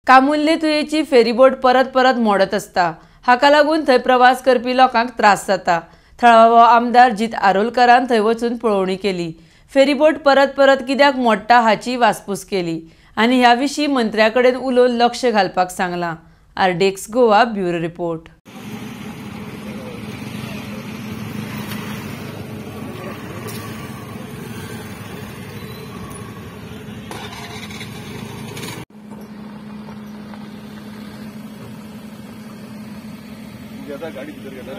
कामुल्ले तुयेची ferryboat परत परत मोडत आसता. हाका लागून थंय प्रवास करपी लोकांक त्रास जाता. थळावो आमदार जीत आरोलकरान थंय वचून पळोवणी केली. फेरीबोट परत परत कित्याक मोडटा हाची वासपूस केली आनी ह्या विशीं मंत्र्या कडेन उलोवन लक्ष घालपाक सांगलां. RDX Goa bureau report. गाडी भितर घेता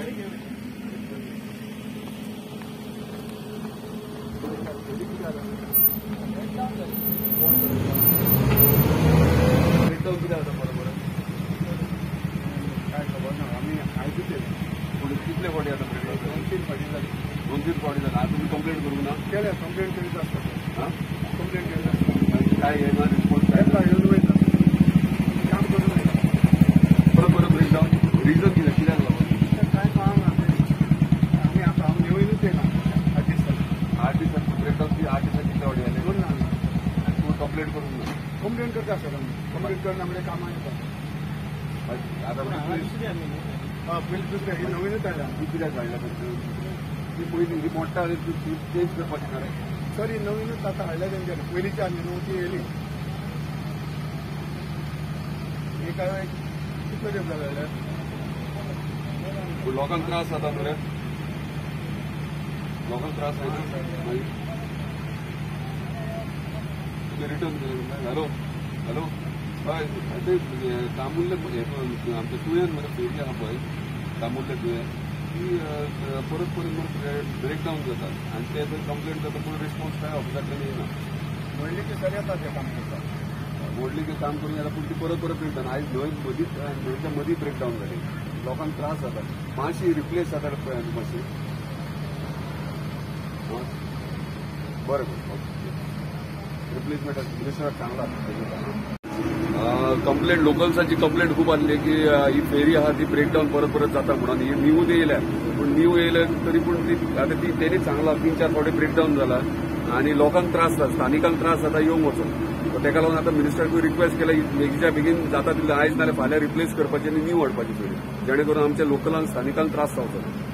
काय खबर ना, आमी आयजूच येयले. पूण कितले फावटी आतां ब्रेकडावन? 2-3 फावटी जाली. 2-3 फावटी जाली. आतां तुमी कंप्लेंट करूंक ना? केल्या, कंप्लेंट करीत आसता. हां, कंप्लेंट करीत आसता. काय येना रिस्पॉन्स? येता, येवन वयता, काम करून वयता. परत परत ब्रेकडावन रिजन कितें, कित्याक लागून काय कळना. आमी आतां हांव नवीनूच येयला 8 दीस जाले. 8 दिसांनी ब्रेकडावन? 8 दिसांनी कितले फावटी जाले? 2 ना. आनी तूं कंप्लेंट करूंक ना? कंप्लेंट करता सर आमी. कंप्लेंट करून आमगे कामां येता. आतां पयलीं दुसरें ही नवीनूच आयला. ती कित्याक हाडल्या? ती पयलीं ही मोडटा जाल्यार ती चेंज करपाची ना रे सर. ही नवीनूच आतां हाडल्या तेंच्यानी. पयलींची आसली न्हू ती येयली. हे काय कितलो तेंप जालो जाल्यार पूण लोकांक त्रास जाता मरे, लोकांक त्रास जायना मागीर तुमी रिटर्न. हॅलो हॅलो, हय ते तामुल्ले हें आमच्या तुयेन मरे फेरी आहा पळय, तामुल्ले तुयें ती परत परत मरे ब्रेकडावन जाता आनी ते थंय कंप्लेंट जाता पूण रिस्पॉन्स काय ऑफिसा कडल्यान येयना. म्हणलें की सर येता ते काम करता. मोडली की काम करून येता पूण ती परत परत ब्रेकडावन. आयज न्हंय मदींच न्हंयच्या मदीं ब्रेकडावन जाली, लोकांक त्रास जाता. मातशी रिप्लेस जाता पळय मातशी. बरें बरें, ओके. रिप्लेसमेंट मिनिस्टराक सांगला. कंप्लेंट लोकल्सांची कंप्लेंट खूब आसली की ही फेरी आहा ती ब्रेकडावन परत परत जाता म्हणून. ही न्यूज येयल्या पूण न्यू येयल्या तरी पूण ती आतां ती तेणीच सांगला 3-4 फावटी ब्रेकडावन जाला आनी लोकांक त्रास जाता, स्थानिकांक त्रास जाता येवंक वचून. तेका लागून आतां मिनिस्टराकूय रिक्वेस्ट केला बेगीच्या बेगीन जाता तितलें आयज नाल्यार फाल्यां रिप्लेस करपाची आनी न्यू हाडपाची फेरी, जेणे करून आमच्या लोकलांक स्थानिकांक त्रास जावचो ना.